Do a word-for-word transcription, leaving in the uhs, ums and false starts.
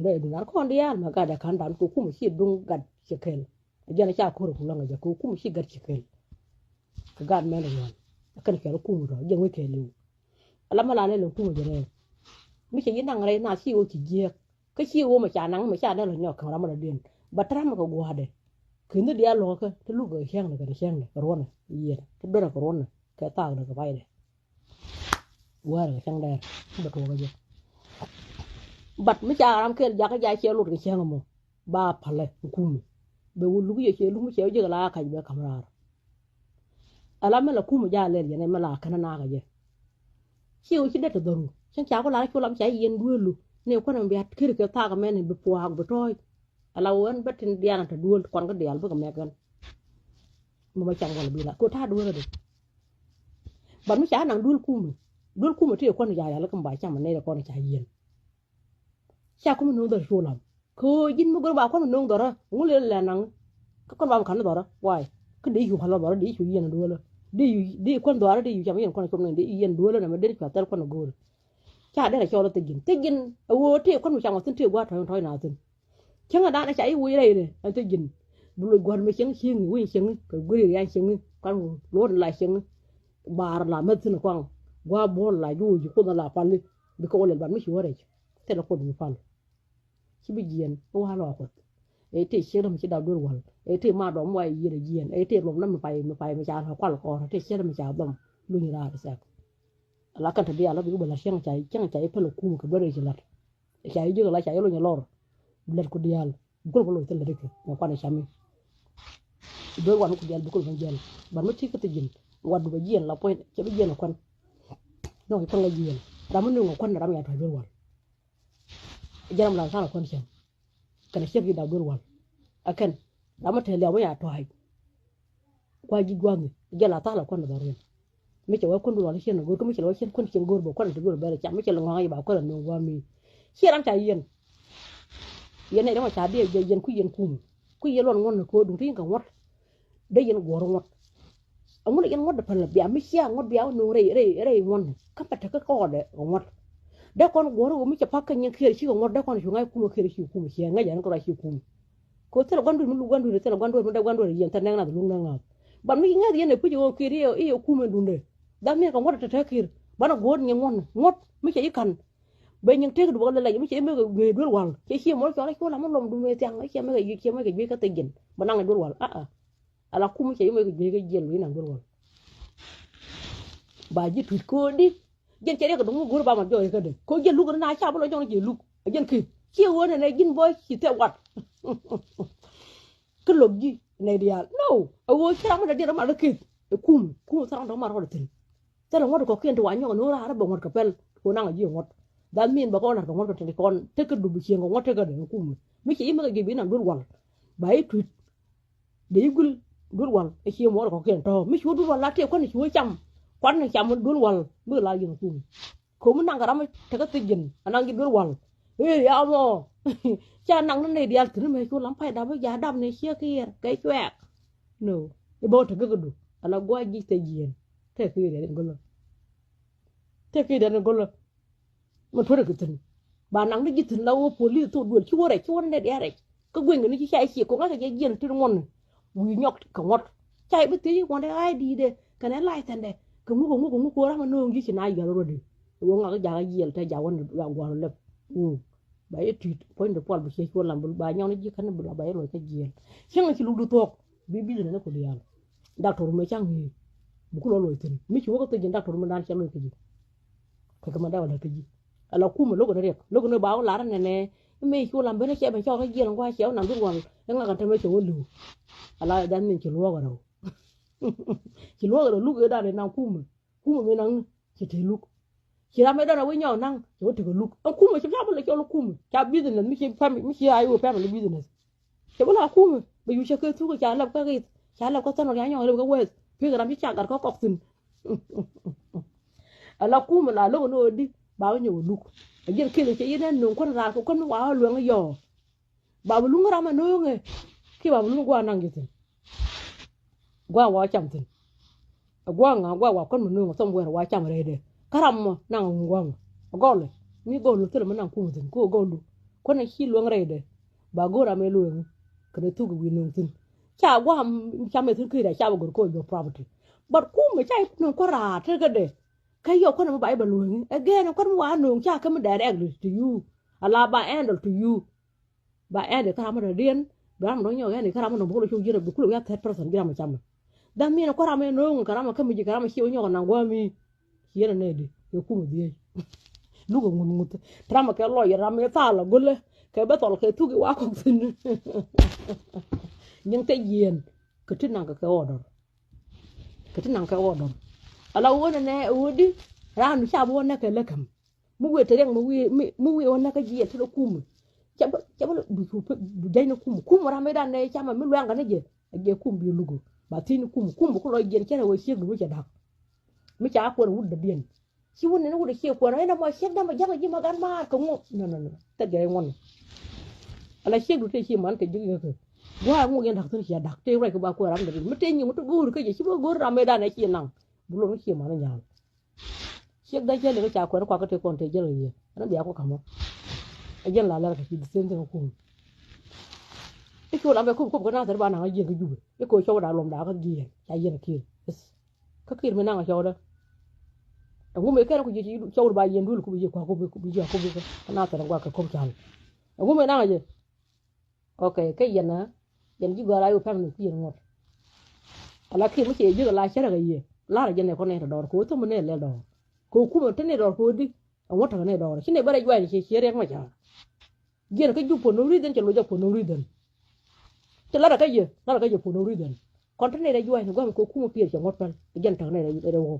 Dee duŋ ar kɔn diaal mɛ gat ɛ ka̱n dan kɛ kumɛ ci duŋ gat cɛ kɛl. Jɛn ca ko̱r ku lɔŋ jɛ kɛ kumɛ ci gat cɛ kɛl. Kɛ gat mɛn rɛ ŋuan kɛn kɛl kumɛ rɔ jɛn wec kɛl liw. Ala mɛ la lɛ lɛ kumɛ jɛ rɛ. Mi cɛ yi naŋ rɛ na ci wä ci jiɛk. Kä ci wä mɛ ca naŋ mɛ ca dee lɔ nyɔk kaŋ ram rɔ diɛn ba tɛrɛ mɛ kɛ gua̱dɛ. Kɛ ni diaal lɔkä ti luk kɛ cɛŋ ni kɛ cɛŋ ni kɛ ruɔnɛ. Yiɛn ti bɛrɛ kɛ ruɔnɛ kɛ thak ni kɛ paydɛ. Wäär kɛ cäŋ dɛɛr bɛ tuɔɔk kɛ jɛ. But mi ca ram kɛl jakä ja ciɛ lot kɛ cäŋ mɔ ba palɛ kɛ kumɛ. Bɛ wä luk yɛ ciɛ luk mi ciɛ wä jek la kac bɛ kam raar. Ala mɛ la kumɛ ja lɛl yɛn mɛ la kɛn na kɛ jɛ. Ciɛ wä ci det tɛ dhɔru cäŋ ca ku la cu lam ca yɛn duelu ni kuɛn mi bia kir kɛ thak mɛn bi puak bi tɔɔc. Ala wä ɛn bɛ tin diaal te duel kɔn kä diaal bikɛ mɛk ɛn. Mɛ mɛ cam wal bi la ko ta duel de. Ban mi ca naŋ duel kumɛ. Duel kumɛ ti kuɔn ja yal kä mi ba cam nɛ kɔn ca yɛn. Ca kumɛ no̱o̱ŋ dhɔr cu lam ko ji̱n mi go̱r ba kuɔn no̱o̱ŋ dhɔrä ŋu lel lɛ naŋ. Kä kuɔn ba mi ka̱n dhɔrä why? Kä dee cu pal dhɔrä dee cu yɛn duelä. Dee cu dee kuɔn dhɔrä dee cu cam yɛn kuɔn cam nɛ dee yɛn duelä nɛ mɛ dee cua thɛl kuɔn go̱r. Ca derɛ cɔl thijin thijin. A ɣöö tëë kuan mi ca ŋɔth thin tëë gua̱a̱r tɔ̱c tɔ̱c na thin. Cäŋ a da̱a̱n a ca i̱ wec rɛy dɛ ɛn thijin. Bi loc gua̱a̱r mi cäŋ cieŋ i̱ wec cäŋ i̱ kɛ guir i̱ ria̱a̱n cäŋ i̱ kuan luɔ̱ɔ̱t in la cäŋ i̱. Baar la mɛth thin kuaŋ gua̱a̱r buɔ̱ɔ̱l la juuc kuoth in la pal i̱. Bi kɛ wä lɛl ban mi ci wä rɛc thilɛ kuoth mi pal. Ci bi jiɛn i̱ wa̱a̱ lɔɔk kuoth. Ɛ tëë ciek däm ci dap duer wal ɛ tëë ma dɔm wa yier ɛ jiɛn ɛ tëë luɔm na mi pay mi pay mi ca lɔɔk kual kɔɔr ɛ tëë ciek däm mi ca dhɔm. Luny raar sɛk. La kɛn te diaal la bi ku bɛ la cieŋ ca cieŋ ca i̱ päl kum kɛ duer i̱ ci lat. Ca i̱ jiök la ca i̱ luny lɔr. Lɛt ku diaal gol ku loc thil lät ikɛ mɛ kuan i̱ cami. Duer wan ku diaal bi ku loc jiɛl. Ban mi ti kä thi ji̱n wat du bɛ jiɛn la puɔ̱ny cɛ bi jiɛn la kuan. Nɔ i̱ päl la jiɛn ram mi nuŋ a kuan ram ya tuac duer wal. Jɛn ram la tha̱a̱ŋ la kuan cɛm. Kɛn a ciek i̱ dap duer wal a kɛn ram mi te liaw mi ya tuac. Kua ji̱ gua̱a̱ŋ i̱ jɛ la tha̱a̱ŋ la kuan dhɔr in. Mi cɛ wee kuändun wal i̱ ciɛn go̱o̱r kä mi cɛ lɛ wee ciɛn kuän cieŋ go̱o̱r bɛ kuän ti go̱o̱r bɛ rɛ cam mi cɛ lɛ ŋɔ̱a̱ŋ i̱ ba kuän a nööŋ gua̱a̱m i̱. Ciɛ ram ca yiɛn. Yɛn nɛy dämɔ ca diɛ jɛ yɛn kui̱ yɛn kum kui̱ yɛn luɔn ŋuɔ̱t ni ko̱o̱r duŋ ti yin kɛ ŋuɔ̱t. Dee yɛn guɔ̱r ŋuɔ̱t. Aŋun a yɛn ŋuɔ̱t dee päl bia mi cia ŋuɔ̱t bia wä nööŋ rɛy rɛy rɛy ŋuɔ̱t ni kä pɛ tekä kɔɔdɛ kɛ ŋuɔ̱t. Dee kɔn guɔ̱r wä mi cɛ pak kä nyiɛn kiɛɛr cikɛ ŋuɔ̱t dee kɔn cu ŋa̱c kum kiɛɛr ci kum ciɛ ŋäc ɛn kɛ rɔ ci kum. Kɛ thilɛ gua̱n duer mi luk gua̱n duer thilɛ gua̱n duer mi dee gua̱n duer yɛn thil nɛk nath luk nɛk nath. Ban mi ŋäth yɛn ɛ puc ɣöö kiɛt i̱ ɛ kum ɛn duundɛ. Dhamniɛn kɛ ŋuɔ̱t ɛ tɛtɛ kiɛɛr banɛ guɔ̱ɔ̱r nyiŋ ŋuɔ̱t ŋuɔ̱t mi cɛ ji̱ ka̱n. Bɛ nyiŋ tëk duɔ̱k lɛ lɛc mi cɛ ji̱ mekɛ gui̱i̱ duel wal cɛ ciɛ mɔl cɔl ɛ cuɔl amä lɔm duundɛ thiaŋ ɛ ciɛ mekɛ ciɛ mekɛ juec kä thiec ji̱n bɛ naŋ ɛ duel wal. Aa ala kum mi cɛ ji̱ mekɛ juec kä jiɛl wi̱i̱ naŋ duel wal. Ba ji̱ tui̱t ko̱o̱di. Jɛn cɛ riɛk kɛ duŋ mi go̱o̱r ba ma jɔɔc kädɛ ko̱ jɛn luk ni na ca bi lɔ jɔŋ ni jɛ luk. A jɛn ki ciɛ ɣöö nɛnɛ ji̱n bä ci thɛ wat. Kä lo̱k ji̱ nɛy diaal no. A ɣöö ci ram mi dee diɛn rɔ mat kä kith ɛ kum kum thɛr ram dɔ̱ŋ mat rɔɔdɛ thi̱n. Thilɛ ŋuɔ̱t kɔ̱kiɛn ti wa nyɔk ni ɣöö raar bɛ ŋuɔ̱t kɛ pɛl. Ko̱ naŋ a ji̱ ŋuɔ̱t dhath min bä kɔn lat kɛ ŋuɔ̱t kɛ tɛn kɔn tekɛ dup ciëŋ kɛ ŋuɔ̱t tekɛ dɛ kum. Mi ci i̱ mekɛ ji̱ bi naŋ duel wal ba i̱ tui̱t. Dee i̱ gul duel wal ɛ cie muɔɔr kɔ̱kiɛn tɔ̱ mi ci wä duel wal la tëë kuan ci wä cam. Kuan cam duel wal mi la yɛn kum. Ko̱mi naŋ kɛ ram mi tekä thiec ji̱n a naŋ ji̱ duel wal. Ee ya mɔ ca naŋ ni nɛy diaal thi̱n mɛ cu lam pay dap i̱ ja dap ni ciek kiɛɛr kɛ cuɛɛk. No i̱ bä wä tekä kä du ala gua̱c ji̱ thiec ji̱n. Tëë kiɛɛr in gölä. Tëë kiɛɛr in gölä. Mɛ tuɔ̱t kɛ thi̱n ba naŋ ni ji̱ thi̱n la wä polis thok duel ci wä rɛc ci wä ni nɛy diaal rɛc. Kä gueŋkɛ ni ci ca i̱ ciek ko̱ ŋa̱ckɛ jɛ jiɛn ti ŋuɔ̱n. Wi̱i̱ nyɔk kɛ ŋuɔ̱t ca i̱ bi thiec i̱ ŋuɔ̱t i̱ I D dɛ kɛnɛ license dɛ. Kɛ ŋuk kɛ ŋuk kɛ ŋuk ko̱ ram anööŋ ji̱ ci na yial rɔ̱di. I̱ wä ŋak i̱ jakä yiɛl te jak wä ni gua̱r lɛp. Wuu ba i̱ tui̱t puɔ̱ny de puɔl bi ciec cuɔl lam ba nyɔk ni ji̱ kɛn bi la ba i̱ luɔc kä jiɛl. Cieŋ ci luk di thuɔ̱k bi business ni ku diaal. Daktor mi ca̱ŋ ŋi̱i̱c bi ku lɔ loc thi̱n mi ci wä kä thiec ji̱n daktor mi dan cɛ loc kä ji̱. Kɛ kɛ ma dee wä lät kä ji̱. Ala kumɛ lo̱k ni riɛk lo̱k ni ba wä lar nɛnɛ. Mëë cu lam ben cɛ ben cɔk kä jiɛl ŋua̱ cɛ wä naŋ duel wal. Iŋa kɛn te mëë cɛ wä li̱w. Ala dhan min ci luɔk rɛw. Ci luɔk rɛw luk ëë dan ëë naŋ kumɛ. Kumɛ mëë naŋ ci te luk. Ci ram ëë dan a wee nyɔk naŋ cɛ wä tekɛ luk ɛn kumɛ ci ca bä lɛ cɔl kumɛ ca business mi ci family mi ci a iwä family business. Cɛ bi la kumɛ bɛ yuc cɛ kɛ thuk ca lɛp kä ɣith ca lɛp kä thɔn ria nyɔk lɛp kä wɛth. Pek ram ci ca gat kä kɔk thi̱n. Ala kumɛ la lo̱k ni ɣöö di ba wä nyɔk luk. A jiɛn keth cɛ yɛn ɛn no̱o̱ŋ kuän raar kɛ kuän mi wa wä luɛŋ yɔɔ. Ba bi luŋ ram ɛ no̱o̱ŋɛ kiɛ ba bi luŋ gua̱a̱r naŋ ji̱ thi̱n. Gua̱a̱r wa cam thi̱n. Ɛ gua̱a̱r ŋa gua̱a̱r wa kuän mi no̱o̱ŋɛ thɔm wɛɛr wa cam rɛydɛ kä ram mɔ naŋ ɛ wun gua̱a̱r mɔ. Ɛ gɔlɛ mi gɔl lu thilɛ mi naŋ kumɛ thi̱n ko gɔl lu. Kuänɛ ci luäŋ rɛydɛ ba go̱o̱r amɛ luäŋ kɛnɛ thuk wi̱i̱ nööŋ thi̱n. Ca gua̱a̱m cam ɛ thi̱n ki̱i̱rɛ ca bɛ gör ko̱o̱c bɛ property. But kumɛ ca i̱ nööŋ kuäär raar tekädɛ. Kä yɔ kuänɛ mi ba i̱ bɛ luäŋ again kuänɛ mi wa nööŋ ca kä mi directly to you. Ala ba handle to you. Ba ɛn de kä ram mi dɔ̱diɛn. Bi ram mi dɔ̱ nyɔk ɛn de kä ram mi dɔ̱ bä kulɛ cok jiɛn rɛ bi kulɛ wi̱i̱ a third person ji̱ ram mi camɛ. That mean kɔ ram mi no̱o̱ŋ kɛ ram mi kä mi ji̱ kɛ ram mi ci wä nyɔk naŋ gua̱a̱ mi. Ci yɛn ɛ nɛy di kɛ kum dhiec. Luk ɛ ŋuth ŋuth. Ti ram mi kɛ lɔc yɛ ram mi thal ɛ go̱lɛ kɛ bä thɔl kɛ thuk i̱ wa kɔk thi̱n. Nyiŋ te jiɛn kɛ ti naŋ kɛ kɛ order. Kɛ ti naŋ kɛ order. Ala wä nɛ nɛ wä di ram mi ca bi wä nɛ kɛ lä käm. Mi wi̱i̱ te riɛk mi wi̱i̱ mi wi̱i̱ wä näk kä jiɛl te rɔ kumä. Cɛ bä cɛ bä bi cu bi jɛny ni kumä kumä ram mi dan nɛ camɛ mi luɛŋ kɛ ni jɛ. A jɛ kum bi lugä ba thi̱n ni kumä kumä bi ku lɔ jiɛn cɛ rɛ wä ciek du mi cɛ da̱k. Mi ca kuɛn wut dädiɛn. Ci wun ni ni wut ciek kuɛn ɛn ɛmɔ ciek dämɛ ja̱ŋ ji̱ ma gan maar kɛ ŋu. Nɔ nɔ nɔ. Thɛ gɛ ŋuɔni. Ala ciek du te ci man kɛ ji̱ kɛ kɛ. Gua̱a̱ ŋu yɛn da̱k thi̱n ciɛ da̱k te ruac kɛ ba kuɛn ram dädiɛn mi te nyiŋ mi te go̱o̱r kä jɛ ci bä go̱o̱r ram mi dan nɛ ci naŋ. Bi luɔt mi ci man nyal. Ciek da jɛl ikä ca kuɛn kuak kä tëë kɔn tëë jɛl kɛ yɛ ɛn bia ku kamɔ. Ɛ jɛn la lɛr kɛ ci the same thing kum. I̱ cu lam bɛ kop kop kä nathɛr ba naŋ a jiɛn kä jupɛ i̱ kɛ cɔw da luɔm da kä jiɛn ca jiɛn kiir. Kä kiir mi naŋ a cɔw da. Ɛŋu mëë kɛn ku jiɛ ci cɔw ba jiɛn duël ku bi jiɛ kuak ku bi jiɛ kuak ku bi kä nathɛr guak kɛ kop cal. Ɛŋu mëë naŋ a jɛ. Ok, kä yɛn a yɛn ji̱ gɔ̱a̱r a yo̱ pɛm ni kui̱ yɛn ŋuɔ̱t. Ala kiɛ mi cɛ ji̱ la cärä kɛ yɛ lar a jɛ nɛ kɔn nɛ tɔ dɔɔr kɛ wä thom nɛ lɛl dɔɔr. Kɛ wä kumɛ te nɛ dɔɔr kɛ wä di. Ɛŋuɔ̱t tekɛ nɛ dɔɔr ci nɛ bä rɛ juac ni cɛ ciɛ riɛk mɛ ca̱a̱r. Jiɛn kä jup for no reason cɛ loc a for no reason. Cɛ lar a kä yɛ lar a kä yɛ for no reason. Kɔn te nɛ rɛ juac ni gua̱m kɛ wä kumɛ piɛl cɛ ŋuɔ̱t päl. Jiɛn tekɛ nɛ rɛ wä.